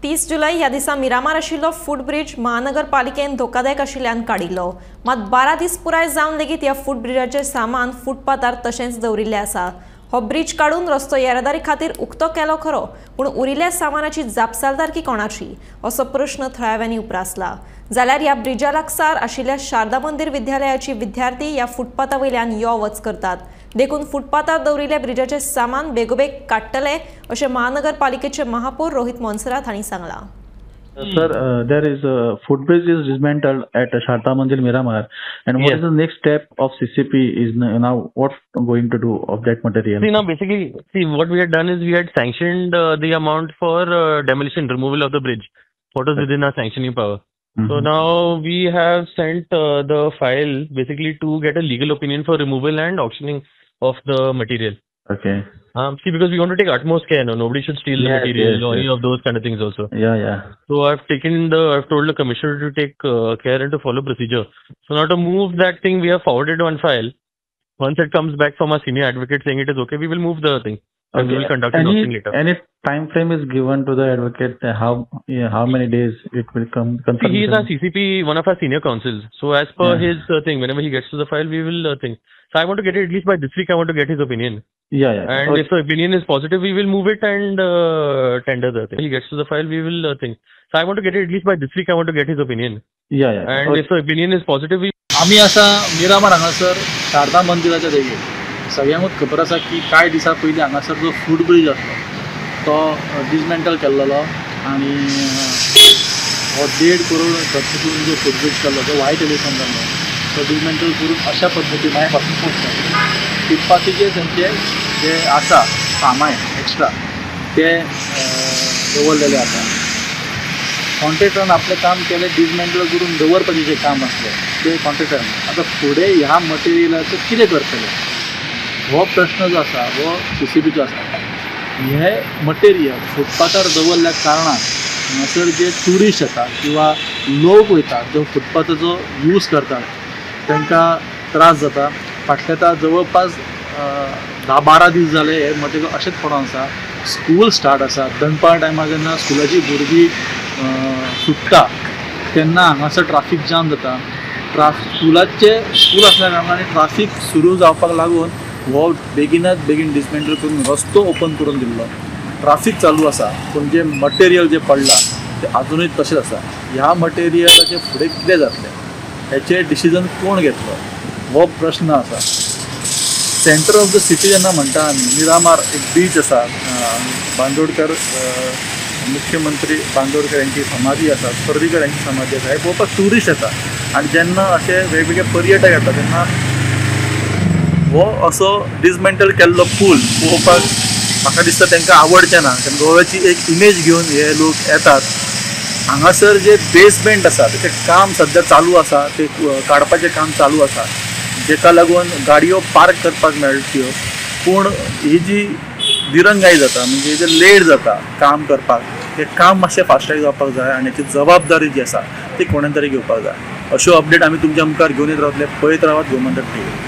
30 जुलय ह्या दिसा मिरामार आशिल्लो फुटब्रिज महानगरपालिकेन धोकादायक आशिल्ल्यान काडिल्लो. मात 12 दीस पुराय जावन लेगीत ह्या फुटब्रिजाचें सामान फुटपाथार तशेंच दवरिल्लें आसा. हो ब्रिज काडून रस्तो येरादारी खातीर उक्तो केलो खरो, पूण उरिल्ल्या सामानाची जापसालदारकी कोणाची असो प्रश्न थळाव्यांनी उप्रासला. जाल्यार ह्या ब्रिजा लागसार आशिल्ल्या शारदा मंदिर विद्यालयाची विद्यार्थी ह्या फुटपाथा वयल्यान यो वच करतात, देखून फुटपाथार दवरिल्ल्या ब्रिजाचें सामान बेगोबेग काडटले अशें महानगरपालिकेचे महापौर रोहित मोन्सेरात हांणी सांगलां. Sir, there is a footbridge is dismantled at Sharda Mandir Miramar, and what is the next step of CCP is now what going to do of that material? See, now basically, see what we had done is we had sanctioned the amount for demolition, removal of the bridge, what was within our sanctioning power. Mm-hmm. So now we have sent the file basically to get a legal opinion for removal and auctioning of the material. Okay. See, because we want to take utmost care, no, nobody should steal the material or any of those kind of things also. Yeah, yeah. So I've told the commissioner to take care and to follow procedure. So now to move that thing, we have forwarded one file. Once it comes back from our senior advocate saying it is okay, we will move the thing. Okay. And we will conduct an auction later. Any time frame is given to the advocate? How many days it will come? See, he is our CCP, one of our senior counsels. So as per his thing, whenever he gets to the file, we will think. So I want to get it at least by this week. I want to get his opinion. Yeah, yeah. And if the opinion is positive, we will move it and tender the thing. He gets to the file, we will think. So I want to get it at least by this week. I want to get his opinion. Yeah, yeah. And if the opinion is positive, we. आमी आसा मिरामार हांगासर शारदा मंदिराच्या देगेर. सगळ्यांकूच खबर आसा की कांय दिसां पयलीं हांगासर जो फुटब्रिज आसलो तो डिसमेंटल केल्लो आनी हो 1.5 करोड खर्च करून जो फुटब्रिज केल्लो तो व्हायट एलिफंट जाल्लो, तो डिसमेंटल करून अशा पद्दतीन मागीर पासून पोसता. फुटपाथीचेर थंयचे जे आसा सामान एक्स्ट्रा ते दवरलेले आसा. कॉन्ट्रॅक्टरान आपलें काम केलें, डिसमेंटल करून दवरपाचें जें काम आसलें तें कॉन्ट्रॅक्टरान. आतां फुडें ह्या मटेरियलाचें कितें करतलें हो प्रश्न जो आसा हो सीसीपीचो आसा. हें मटेरियल फुटपाथार दवरल्या कारणान हांगासर जे ट्युरिस्ट येता किंवा लोक वयता जो फुटपाथाचो यूज करतात तांकां त्रास जाता. फाटले आतां जवळपास 10-12 दीस जाले हे मटेरियल अशेंच पडोन आसा. स्कूल स्टार्ट आसा, दनपार टायमार जेन्ना स्कुलाची भुरगीं सुट्टा तेन्ना हांगासर ट्राफीक जाम जाता. स्कुलाचे स्कूल आसल्या कारणान ट्राफीक सुरू जावपाक लागून हो बेगिनात बेगीन डिसमेंटल करून रस्तो ओपन करून दिल्लो. ट्राफीक चालू आसा, पूण जें मटेरियल जें पडलां तें आजुनूय तशेंच आसा. ह्या मटेरियलाचें फुडें कितें जातलें हेचें डिसिजन कोण घेतलो हो प्रश्न आसा. सेंटर ऑफ the city जेन्ना म्हणटा आमी, मिरामार एक बीच आसा, बांदोडकर मुख्यमंत्री बांदोडकर यांची समाधी आसा, पर्रीकर यांची समाधी आसा. हे पळोवपाक ट्युरिस्ट येता आनी जेन्ना अशे वेगवेगळे पर्यटक येता तेन्ना हो असो डिसमेंटल केल्लो पूल पळोवपाक म्हाका दिसता तांकां आवडचें ना. कारण गोव्याची एक इमेज घेवन हे लोक येतात. हांगासर जे बेसमेंट आसा तेचें काम सद्या चालू आसा, ते काडपाचें काम चालू आसा, जेका लागून गाडयो पार्क करपाक मेळच्यो. पूण ही जी दिरंगाई जाता म्हणजे जे लेट जाता काम करपाक, हें काम मातशें फास्टाक जावपाक जाय आनी हेची जबाबदारी जी आसा ती कोणें तरी घेवपाक जाय. अश्यो अपडेट आमी तुमच्या मुखार घेवन येत रावतले. पळयत रावात गोमंतक टीव्ही.